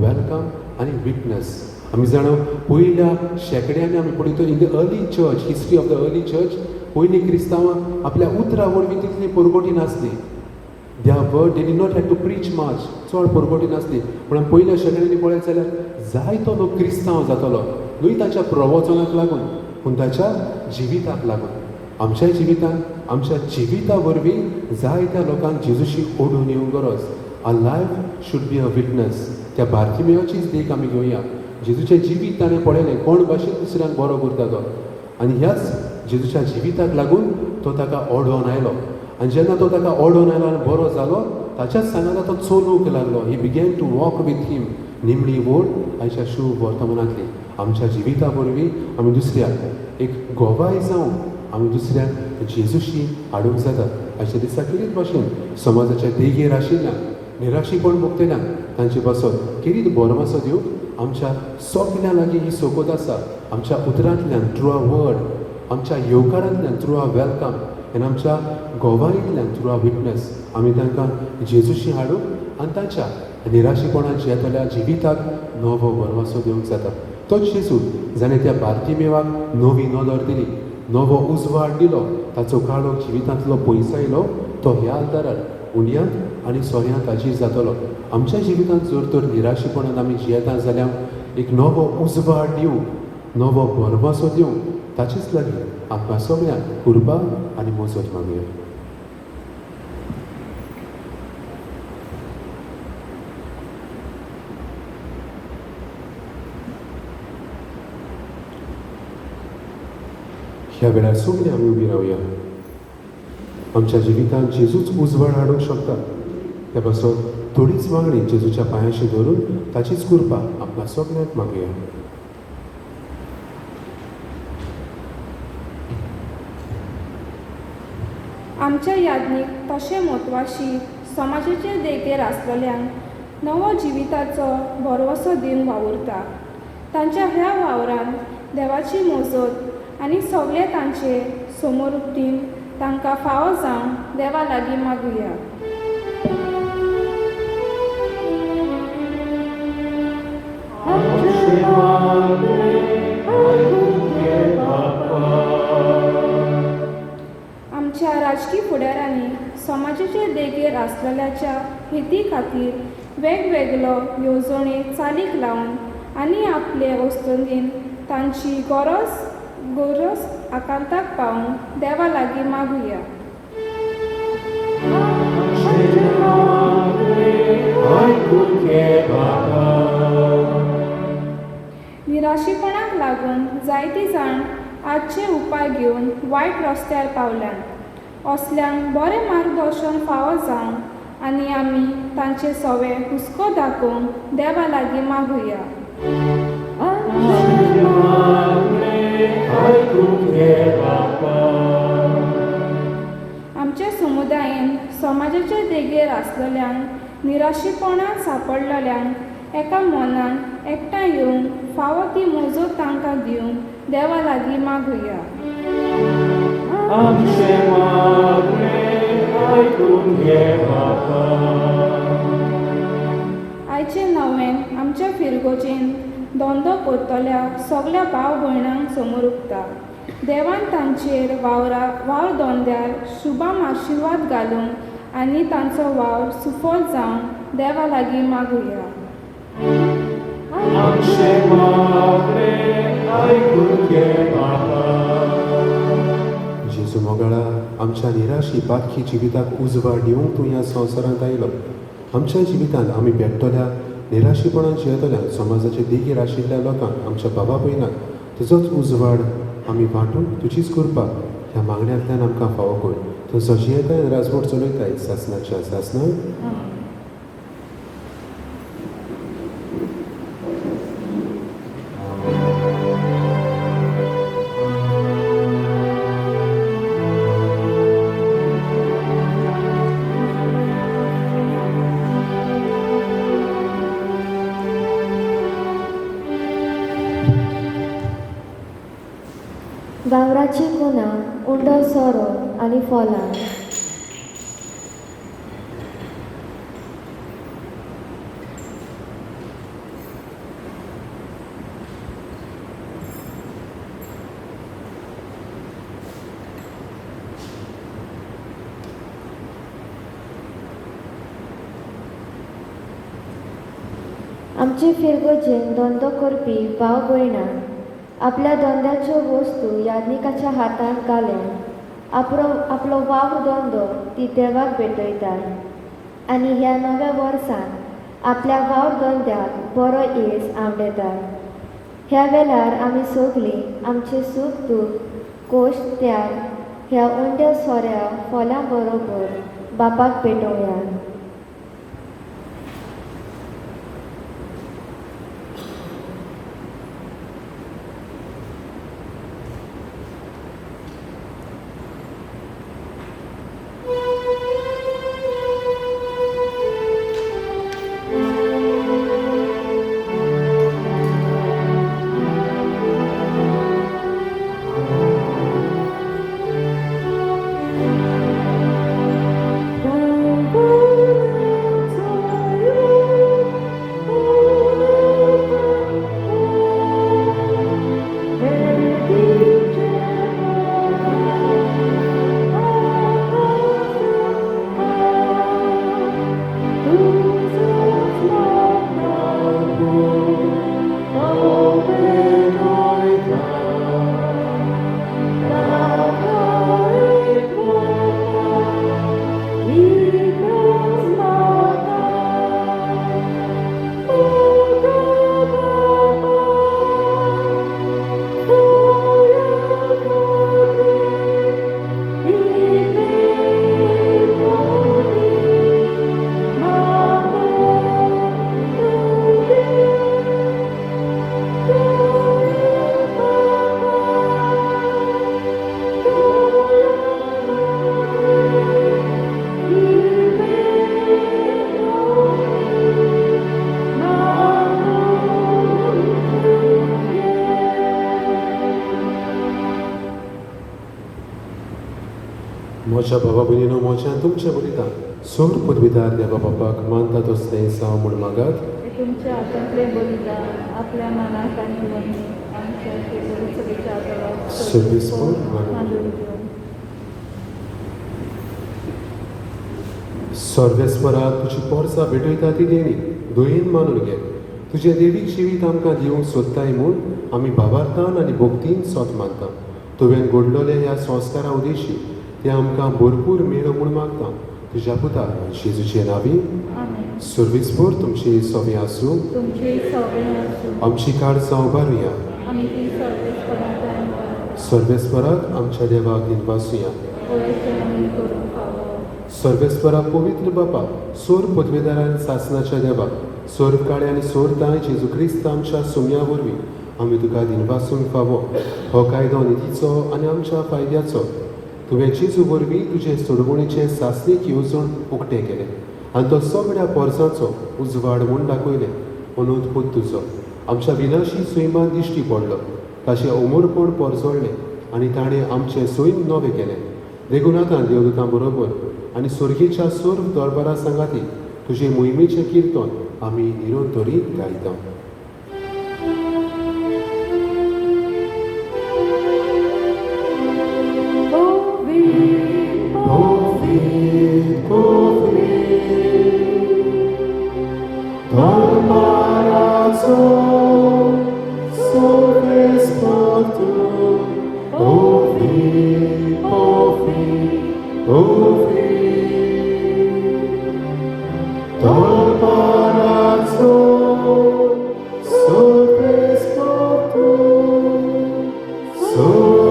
welcome आनी विटनस. आमी जाणा पयल्या शेंकड्यांनी आमी पळयता in the early church, history of the early church, पयलीं क्रिस्तांवां आपल्या उतरां वरवीं तितली परगटी नासली. Their word, they did not have to preach much. चड परगटी नासली. पूण आमी पयल्या शेंकड्यांनी पळयत जाल्यार जायतो लोक क्रिस्तांव जातलो, न्हय ताच्या प्रवचनाक लागून पूण ताच्या जिविताक लागून. आमच्या जिवितांत आमच्या जिविता वरवीं जायत्या लोकांक जेजूशी ओडून येवंक गरज. Our life should be a witness. त्या बार्तिमेवाचीच देख आमी घेवया. जेजूचें जिवीत ताणें पळयलें कोण भाशेन दुसऱ्यांक बरो करता तो, आनी ह्याच जेजूच्या जिविताक लागून तो ताका ओडोन आयलो. आनी जेन्ना तो ताका ओडोन आयलो आनी बरो जालो, ताच्याच सांगाता तो चलूंक लागलो. He began to walk with him. निमणी ओड आयच्या शुभ वर्तमानांतली. आमच्या जिविता वरवीं आमी दुसऱ्याक एक गोवाय जावन आमी दुसऱ्याक जेजूशी हाडूंक जाता. आयच्या दिसा खेरीत भाशेन समाजाच्या देगेर आशिल्ल्यान निराशीपण भोगतल्यांक तांचे पासत खेरीत भरमासो दिवंक आमच्या सगल्यां लागीं ही सोकोत आसा. आमच्या उतरांतल्यान थ्रू अ वर्ड, आमच्या येवकारांतल्यान थ्रू अ welcome आनी आमच्या गोवायेंतल्यान थ्रू अ विटनस आमी तांकां जेजूशी हाडूंक आनी तांच्या निराशीपणान जियेतल्या जिविताक नवो भरवंसो दिवंक जाता. तोच जेजू जाणें त्या बार्तिमेवाक नवी नदर दिली, नवो उजवाड दिलो, ताचो काळोख जिवितांतलो पयसायलो, तो ह्या आल्तारार उंडयांत आनी सोऱ्यांत हाजीर जातलो. आमच्या जिवितांत जर तर निराशीपणान आमी जियेता जाल्यार एक नवो उजवाड दिवंक, नवो भरवंसो दिवंक ताचेच लागीं आमकां सगळ्यांक कृपा आनी मजत मागया. ह्या वेळार सगळीं आमी उबी रावया. आमच्या जिवितांत जेजूच उजवाड हाडूंक शकता. त्या पासत थोडीच मागणी जेजूच्या पांयाशी धरून ताचीच कृपा आमकां सगळ्यांक मागया. आमच्या यादनीक तशें म्हत्वाशी समाजाचे देगेर आसलेल्यांक नवो जिविताचो भरवंसो दिवन वावुरता. तांच्या ह्या वावरान देवाची मोजत आनी सगळे तांचे समोर उपटीन तांकां फावो जावन देवा लागीं मागुया. आमच्या राजकी फुडारांनी समाजाचे देगेर आसलेल्याच्या हिती खातीर वेगवेगळो येवजणे चालीक लावन आनी आपले वस्तुंदीन तांची गरज गरज आकांताक पावून देवा लागीं मागुया. निराशीपणाक लागून जायती जाण आजचे उपाय घेवन वायट रस्त्यार पावल्यात. असल्यांक बरें मार्गदर्शन फावो जावन आनी आमी तांचे सवे हुस्को दाखोवन देवा लागीं मागुया. आमच्या समुदायेन समाजाचे देगेर आसलेल्यांक निराशीपणांत सांपडलेल्यांक एका मनान एकठांय येवन फावो ती मजत तांकां दिवन देवा लागीं मागुया. आयचे नवें आमच्या फिरगोजेन धंदो करतल्या सगल्या भाव भयणांक समोर उगता. देवान तांचेर वावर धंद्यार शुभाम आशिर्वाद घालून आनी तांचो वावर सुफल जावन देवा लागीं मागुया. जेजू मोगाळा, आमच्या निराशी बाकी जिविताक उजवाड दिवंक तूं ह्या संवसारांत आयलो. आमच्या जिवितांत आमी पेट्टल्या निराशीपणान जियेतल्या समाजाचे देगेर आशिल्ल्या लोकांक, आमच्या बाबा भयणांक तुजोच उजवाड आमी वांटूंक तुजीच कृपा ह्या मागण्यांतल्यान आमकां फावो कर. तूं सजियताय राजवट चलयताय सासनाच्या सासना. वावराची कुनां, उंडो सोरो आनी फलां. आमचे फिरगोजेन धंदो करपी भाव भयणां आपल्या धंद्याच्यो वस्तू याज्ञिकाच्या हातांत घालून आपलो वावर धंदो ती देवाक भेटयतात आनी ह्या नव्या वर्सान आपल्या वावर धंद्याक बरो येस आंवडेतात. ह्या वेळार आमी सगळीं आमचें सूख दूख कोश त्याग ह्या उंड्या सोऱ्या फळां बरोबर बापाक भेटोवया. म्हज्या बाबा भयणीनो, म्हज्यान तुमच्या बलिदान सोड पदवीदार देवा बापाक मानता तसलें जावं म्हूण मागात. तुमच्या हातांतलें बलिदान आपल्या मनाक आनी मनी आमच्या सगळ्या सर्वीसपूर मानून. सर्वेस्परा तुजी पोरसां भेटयता ती देणी दयेन मानून घे. तुजें देवीक जिवीत आमकां दिवंक सोदताय म्हूण आमी भावार्थान आनी भक्तीन सोत मानता. तुवें घडलोले ह्या संस्कारा उदेशी ते आमकां भरपूर मेळो म्हूण मागता. तुज्या पुता जेजूचे नांवी. सर्वीसभर तुमची सोबी आसूं. आमची काळजां उबारुया. सर्वेस्पराक आमच्या देवाक दिनवासुया. सर्वेस्परा पवित्र बापा, सोर पदवेदारान सासनाच्या देवा, सोर काळे आनी सोर ताय जेजू क्रिस्त आमच्या सुम्या वरवीं आमी तुका दिनवासूंक फावो. हो कायदो नितीचो आनी आमच्या फायद्याचो. तुवें जेजू वरवीं तुजे सोडवणीचे सासणीक येवजण उक्तें केलें आनी तो सगळ्या पोरसांचो उजवाड म्हूण दाखयलें. अनंत पूत तुजो आमच्या विनाशी सैमान दिश्टी पडलो, ताचें अमरपण परजळ्ळें आनी ताणें आमचें सैम नवें केलें. देखून आतां देवदूतां बरोबर आनी स्वर्गीच्या सर्व दरबारा सांगाती तुजे मोहिमेचें किर्तन आमी निरंतरी गायता. So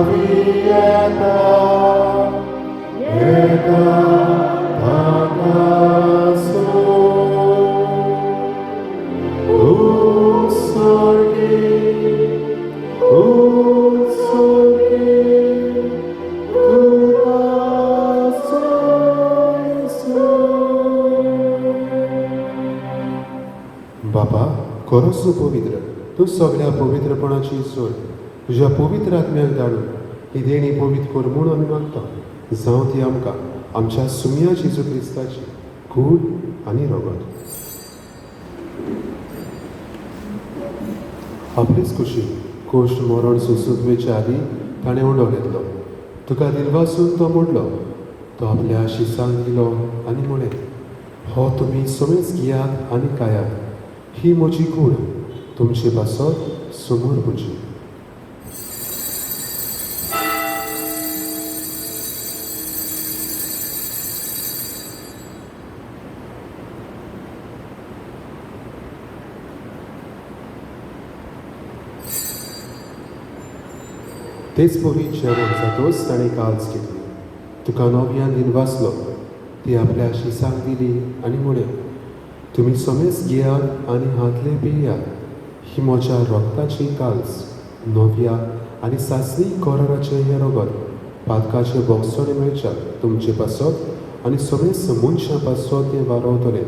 चावी येता येता ताका उत्सर्गी उत्सर्गी तुका बाबा खरोच तूं पवित्र, तूं सगळ्या पवित्रपणाची सोड, तुज्या पवित्र आत्म्याक धाडून ही देणी पवित्र कर म्हूण आमी मागता. जावं ती आमकां आमच्या सुम्या जेजू क्रिस्ताची कूड आनी रगत. आपलेच कुशीन कोश्ट मरण सोंसूंक वेचे आदीं ताणें उंडो घेतलो. तुका दिलवासून तो मोडलो. तो आपल्या शिसांक दिलो आनी म्हळें, हो तुमी समेच घेयात आनी खायात, ही म्हजी कूड तुमचे पासत समोर म्हजी. तेच परी जेवण जातोच ताणें काल्स घेतली. तुका नव्यान दिनवासलो. ती आपल्या शिसांक दिली आनी म्हळें, तुमी समेच घेयात आनी हांतले पियात, ही म्हज्या रगताची काल्स, नव्या आनी सासणी कराराचें हें रगत पातकाचे बोगसणे मेळच्या तुमचे पासत आनी समेस्त मनशां पासत तें वारोवतलें,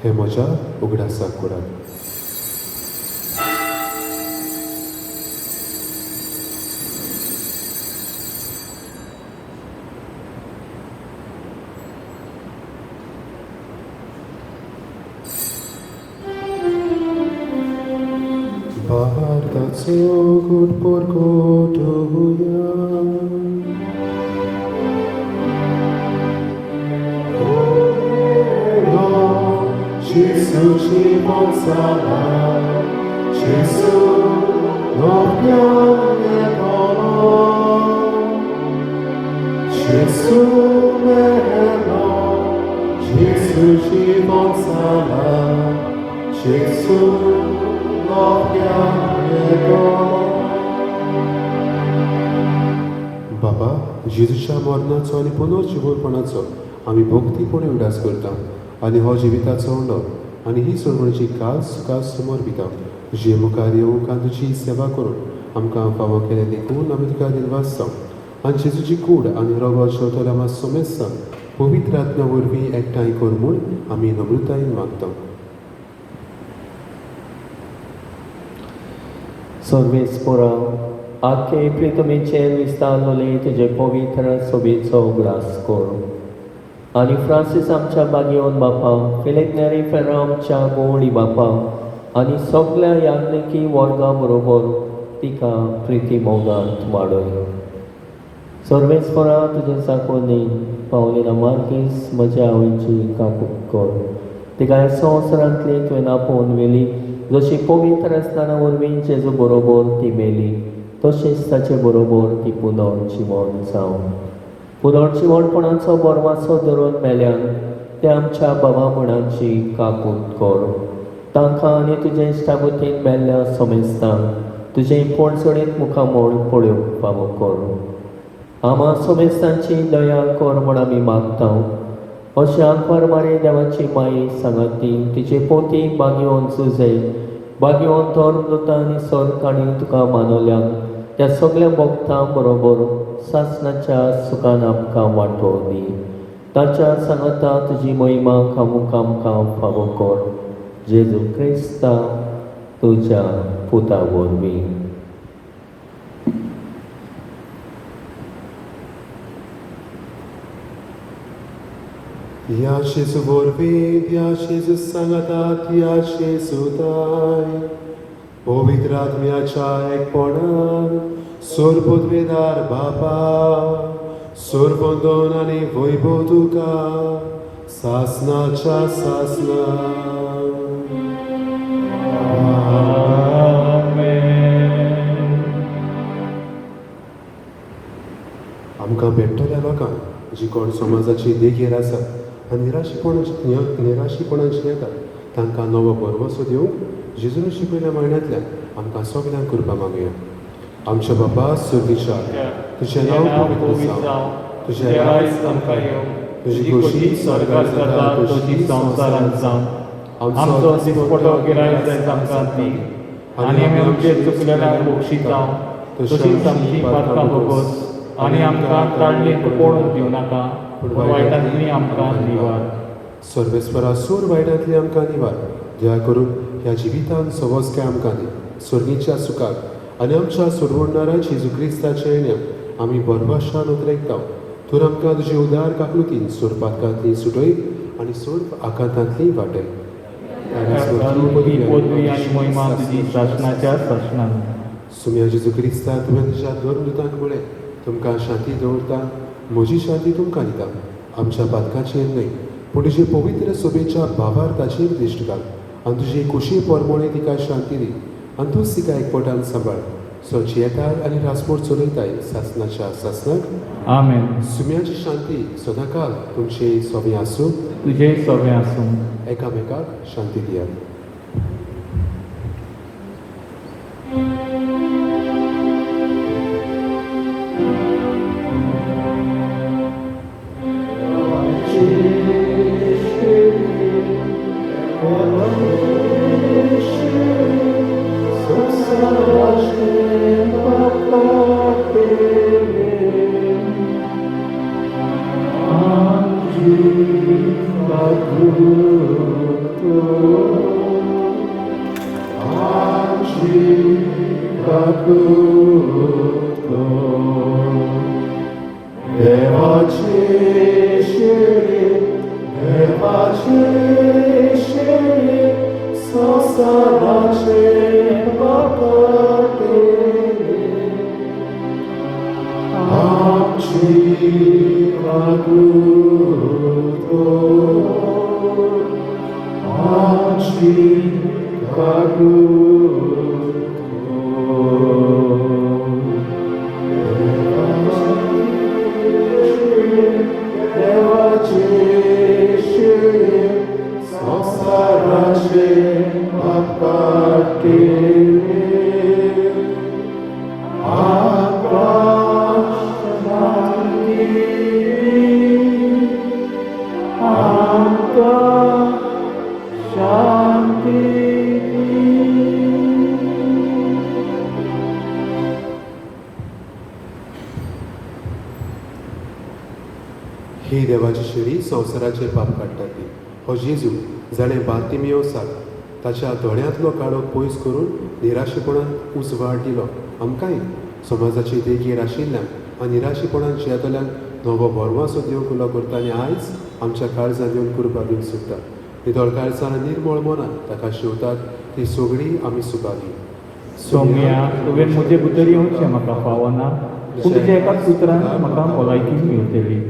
हें म्हज्या उगडासाक करात. भारताचो परकोटुया Gesù ci consola, Gesù non piange Gesù meno, Gesù ci consola, Gesù non piange. बाबा, जेजूच्या मरणाचो आनी पुनर्जिवपणाचो आमी भक्तीपणे उडास करता आनी हो जिविताचो उंडो आनी ही सोडवणीची कास तुका समोर दिता. तुजे मुखार येवंक आनी तुजी सेवा करून आमकां फावो केलें देखून आमी तुका दिनवासता. आनी जेजूची कूड आनी रगत शेवतल्या आमकां समेस्तांक पवित्र आत्म्या वरवीं एकठांय कर म्हूण आमी नम्रतायेन मागता. सर्वेस्पोरा आखे प्रितमीचेर विस्तारलोले तुजे पवित्र सोबेचो उगडास कर आनी फ्रांसीस आमच्या बागयोन बापा, फिलीप नेरी फेर्रा आमच्या गोवळी बापा आनी सगल्या याज्ञिकी वर्गा बरोबर तिका प्रिती मोगांत वाडय. सर्वेस्पोरा तुजे चाकोनी पावलिना मार्कीस म्हज्या आवयची काकूट कर. तिका ह्या संवसारांतली तुवें आपोवन व्हेली, जशी पवित्र आसतना वरवीं जेजू बरोबर ती मेली तशेंच ताचे बरोबर ती पुनर्जिवन जावं. पुनर्जिवणपणाचो बरवासो धरून मेल्यान ते आमच्या बाबा म्हणांची काकूट कर. तांकां आनी तुजे इश्टागतीन मेल्ल्या समेस्तांक तुजें पोणसणीत मुखामोळ पळोवंक फावो कर. आमा समेस्तांची दया कर म्हूण आमी मागता. अशें आंकवार मारे देवाची माई सांगाती तिचे पोती बागयोन सुजे बागयोन धर्मदूता आनी सरकाणी तुका मानवल्यान त्या सगल्या भक्तां बरोबर सासणाच्या सुखान आमकां वांटो दी. ताच्या सांगाता तुजी महिमा खामूक आमकां फावो कर. जेजू क्रिस्ता तुज्या पुता वरवीं. ह्या जेजू वरवीं, ह्या जेजू सांगाता, ह्या जेजूताय पवित्र आत्म्याच्या एकपणान सोरपदवेदार बापा, सोरबंदन आनी वैभव तुका सासनाच्या सासना. आमकां भेटतल्या लोकांक जी कोण समाजाची देगेर आसा आनी निराशीपणाची येता तांकां नवो भरवसो दिवंक जेजून शिकयल्या म्हयन्यांतल्यान आमकां सगल्यांक कृपा मागुया. आमच्या बाबा सर्गीच्या, तुजें नांव पवित्र जावं, तुजें राज आमकां येवं, तुजी खोशी स्वर्गार जाता तशी संवसारांत जावं. आमचो दिसपटो गिरायक जायत आमकां दी आनी आमी आमचे चुकलेल्यांक बक्षिता तशीच आमची पातकां भोगोस आनी आमकां ताळणेक पळोवंक दिवं नाका, पूण वायटांतली आमकां निवार. सर्वेस्परा सूर वायटांतली आमकां निवार. दया करून ह्या जिवितान सवस्काय आमकां दी, स्वर्गीच्या सुखाक आनी आमच्या सोडवणदारा जेजू क्रिस्ताच्या येण्या आमी बरभाशान उतरेकता. तूं आमकां तुजे उदार काकलुतीन सोरपातकांतली सुटय आनी सोर आकांतांतली वाटय. पदवी आनी महिमा तुजी सासणाच्या सासणान. सुम्या जेजू क्रिस्ता, तुवें तुज्या धर्मदूतांक म्हळें, तुमकां शांती दवरता, म्हजी शांती तुमकां दिता. आमच्या पातकाचेर न्हय पूण तुजे पवित्र सोबेच्या भावार्थाचेर दिश्ट घाल आनी तुजी कुशी परमोळे तिका शांती दी आनी तूंच तिका एकवटान सांबाळ. सो जियेताय आनी रासमोड चलयताय सासणाच्या सासणाक. आमेन. सुम्याची शांती सदांकाल तुमचे सोबें आसूं, तुजे सोबें आसूं. एकामेकाक शांती दियात. ही देवाची शिडी संवसाराचे पाप काडटा ती हो जेजू जाणें बार्तिमियोसाक ताच्या दोळ्यांतलो काळो पयस करून निराशेपणान उजवाड दिलो, आमकांय समाजाचे देगेर आशिल्ल्यांक आनी निराशेपणान जियेतल्यांक नवो भरवासो दिवंक उलो करता आनी आयज आमच्या काळजान येवन कृपा दिवंक सोदता. नितळ काळजान निर्मळ मनान ताका शिवतात ती सगळी आमी सुभागी. सोम्या, तुवें म्हजे भितर येवचें म्हाका फावना, पूण तुज्या एकाच उतरान म्हाका भलायकी मेळटली.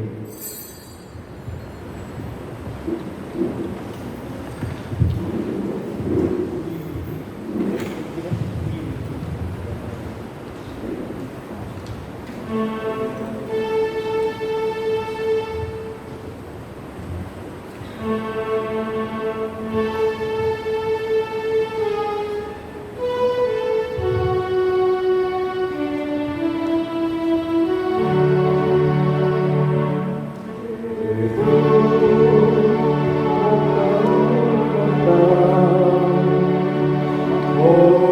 Oh,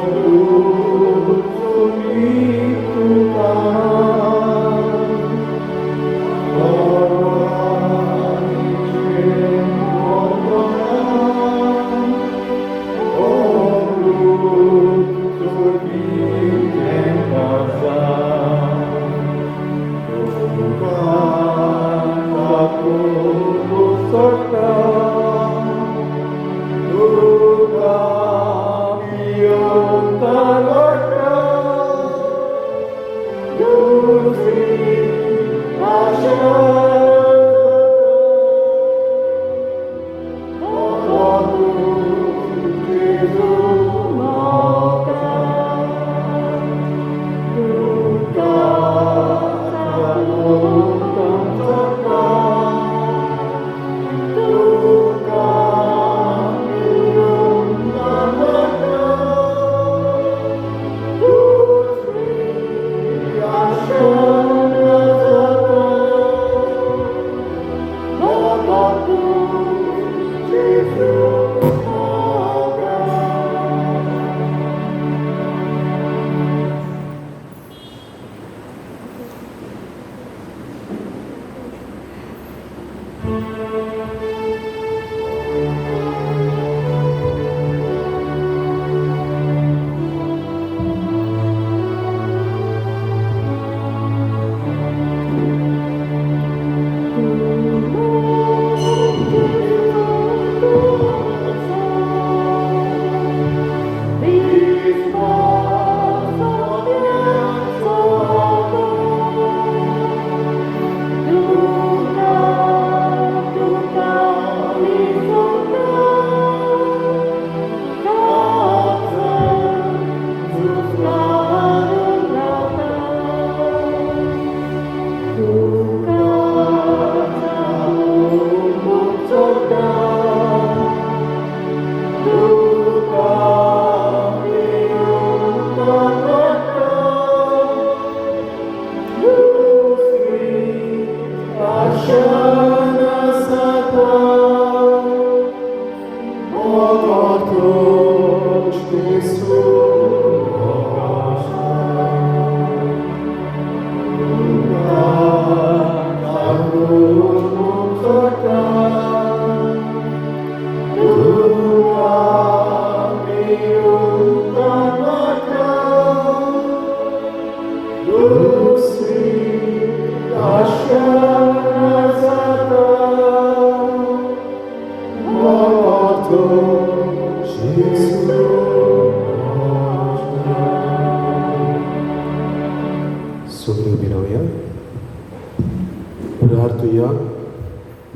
प्रार्थुया.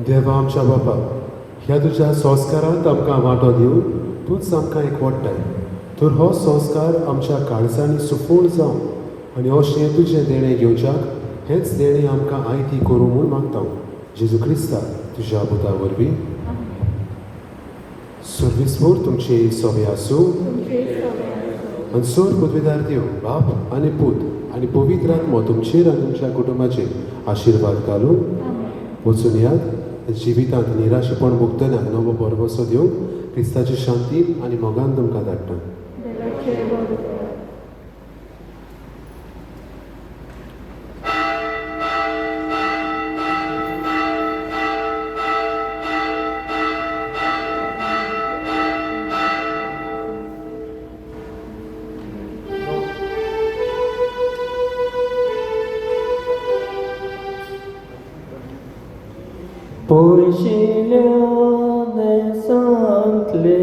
देवा आमच्या बापा, ह्या तुज्या संस्कारांत आमकां वांटो दिवन तूंच आमकां एकवटाय, तर हो संस्कार आमच्या काळजांनी सुफळ जावं आनी अशें तुजें देणें घेवच्याक हेंच देणें आमकां आयती करूं म्हूण मागता जेजू क्रिस्ता तुज्या पुता वरवीं. सर्वीसभर तुमची सोबे आसूं आनी सोर पदवीदार देव बाप आनी पूत आनी पवित्र आत्मो तुमचेर आनी तुमच्या कुटुंबाचेर आशिर्वाद घालूं. वचून यात जिवितांत निराशेपण भोगतना नवो भरवसो दिवंक क्रिस्ताची शांती आनी मोगान तुमकां धाडटा. पयशिल्या देसांतले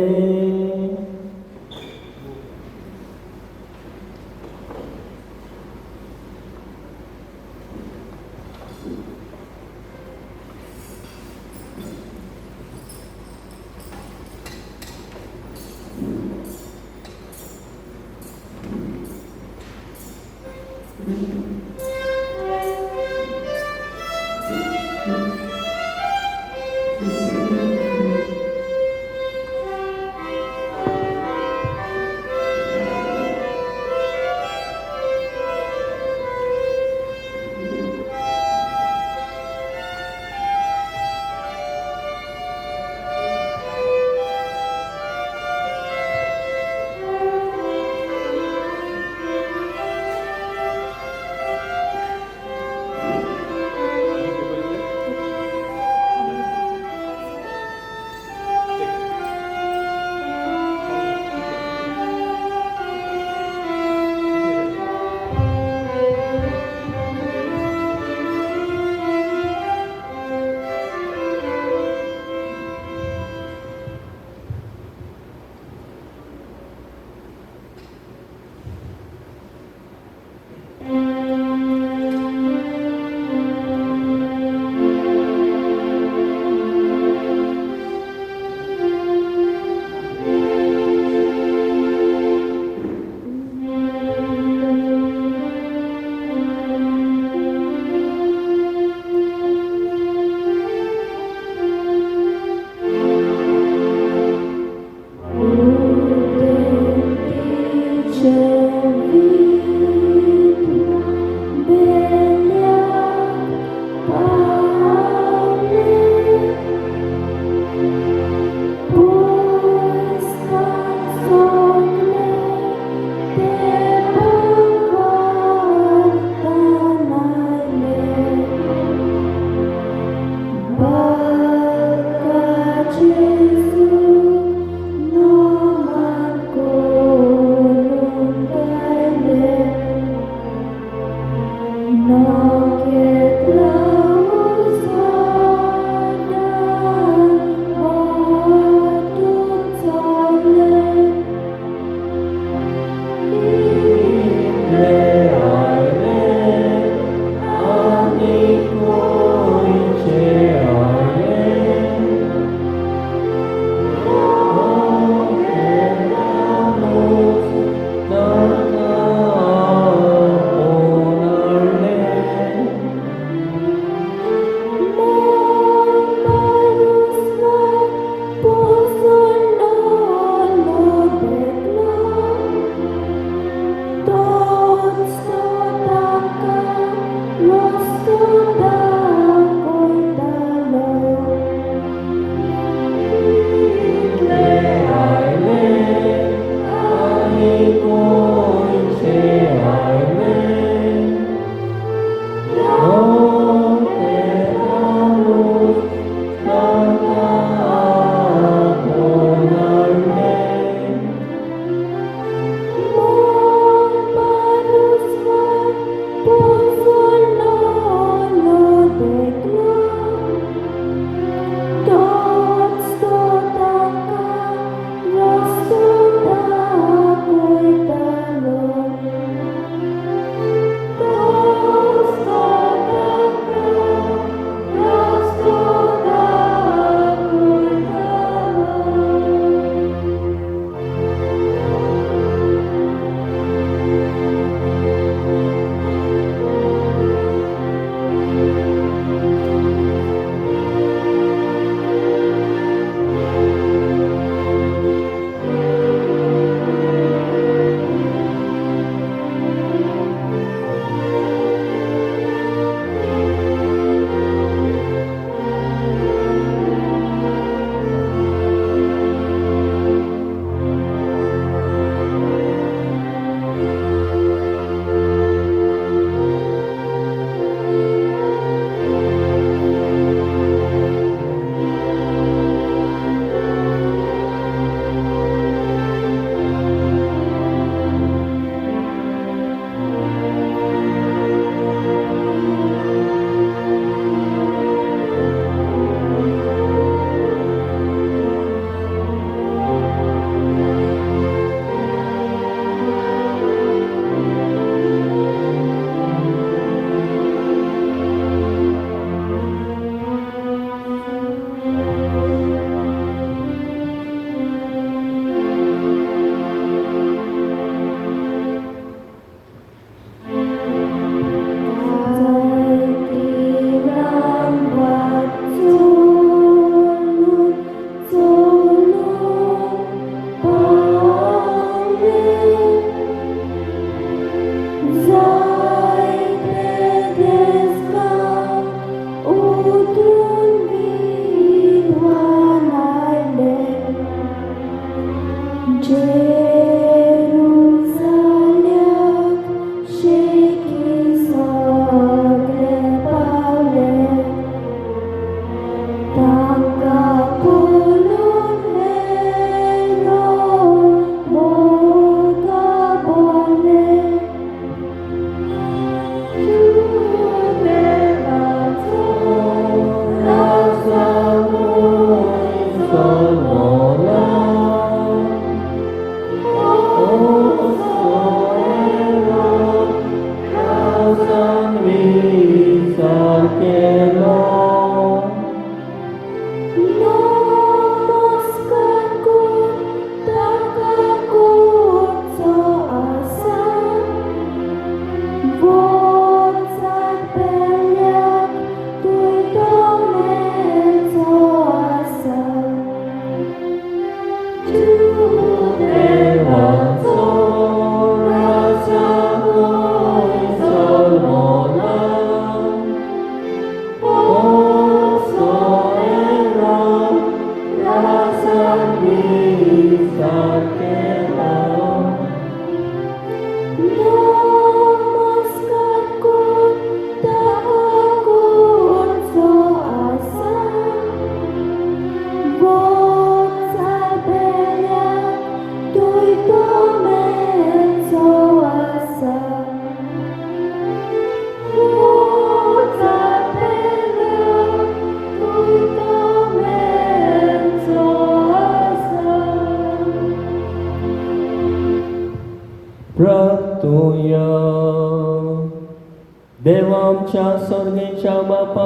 सर्गेच्या बापा,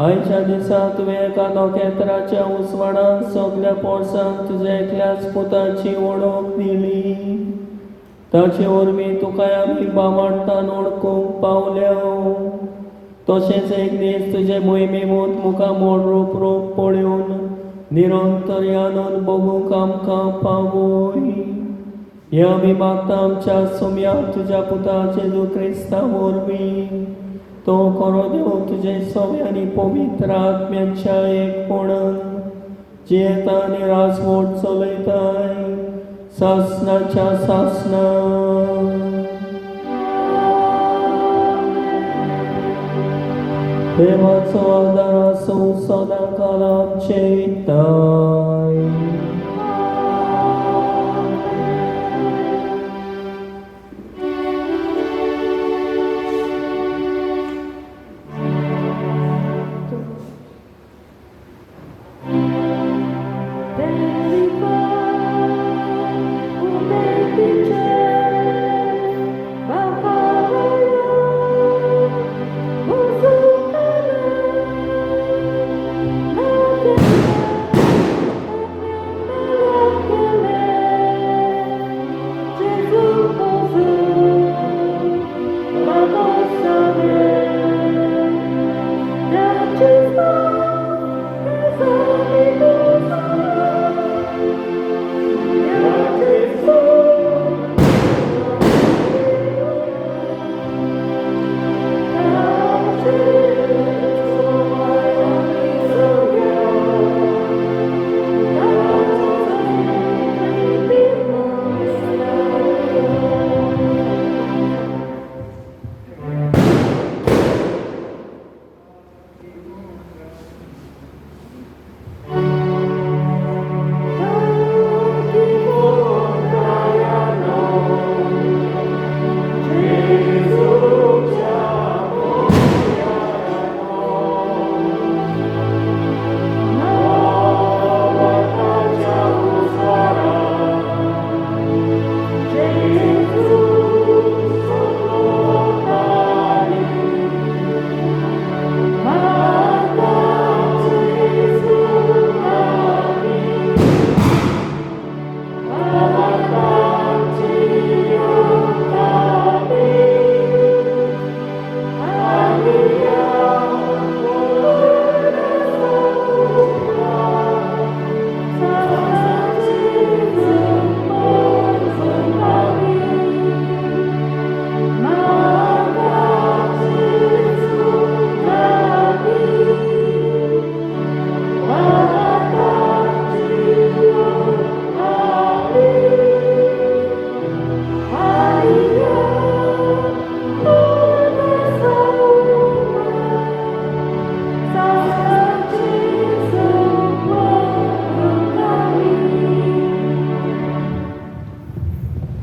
आयच्या दिसा तुवें एका नखेत्राच्या उजवाडान सगल्या पोरसांक तुज्या एकल्याच पुताची वळख दिली. ताचे वरवीं तुकाय आमी बाबाडतान वळखूंक पावल्या. तशेंच एक दीस तुजे मोहिमेमूत मुखामोड रूप रूप पळोवन निरंतर आनंद भोगूंक आमकां पावय. हे आमी मागता आमच्या सोम्या तुज्या पुता जेजू क्रिस्ता वरवीं. तो खरो देव तुजे सवे आनी पवित्र आत्म्याच्या एकपणान जियेता आनी राजवट चलयताय सासनाच्या सासना. देवाचो आदार आसूं सदां काल आमचे हिताय.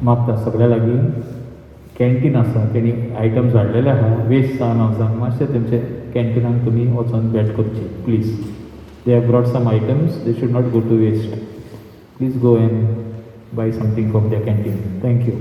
मागता सगळ्या लागीं कॅन्टीन आसा, तेणी आयटम्स हाडलेले आहा वेस्ट जावन वचून मातशें तेमचे कॅन्टिनान तुमी वचोन भेट करची please. They have brought some items, they should not go to waste. Please go and buy something from the canteen. Thank you.